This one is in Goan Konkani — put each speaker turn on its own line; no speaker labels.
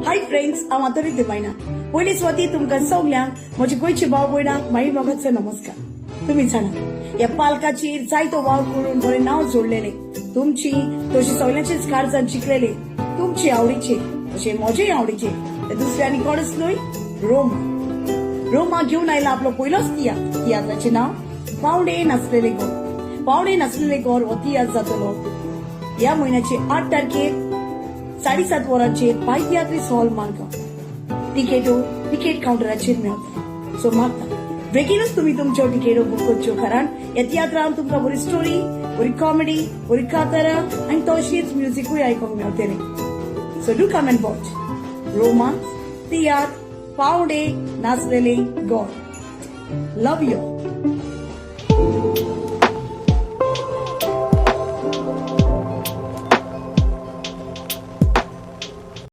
हाय फ्रेंड्स, हांव आंतोनी दिमायना. पयली स्वाती तुमकां सगल्यांक, म्हजे गोंयचे भाव भयणांक माई मोगाचो नमस्कार. तुमी जाणा, ह्या पालकाचेर जायतो वावर करून बरें नांव जोडलेले, तुमची तशी सगल्यांचीच काळजान जिखलेले, तुमची आवडीचे तशें म्हजेय आवडीचे ते दुसरे आनी कोणच न्हय, रोमा. रोमा घेवन आयला आपलो पयलोच तियात्र. तियात्राचें नांव पावणे नासलेले घर. पावणे नासलेले घर हो तियात्र जातलो ह्या म्हयन्याचे 8 तारखेर 7:30 वरांचेर पाय तियात्रीस हॉल, मारगांव. तिकेटो तिकेट कावंटराचेर मेळटा, सो मागता बेगीनच तुमी तुमच्यो तिकेटो बूक करच्यो, कारण ह्या तियात्रान तुमकां बरी स्टोरी, बरी कॉमेडी, बरी कांतारां आनी तशीच म्युजिकूय आयकूंक मेळटलें. So do come and watch romance तियात्र पावणे नासलेले घर. Love you.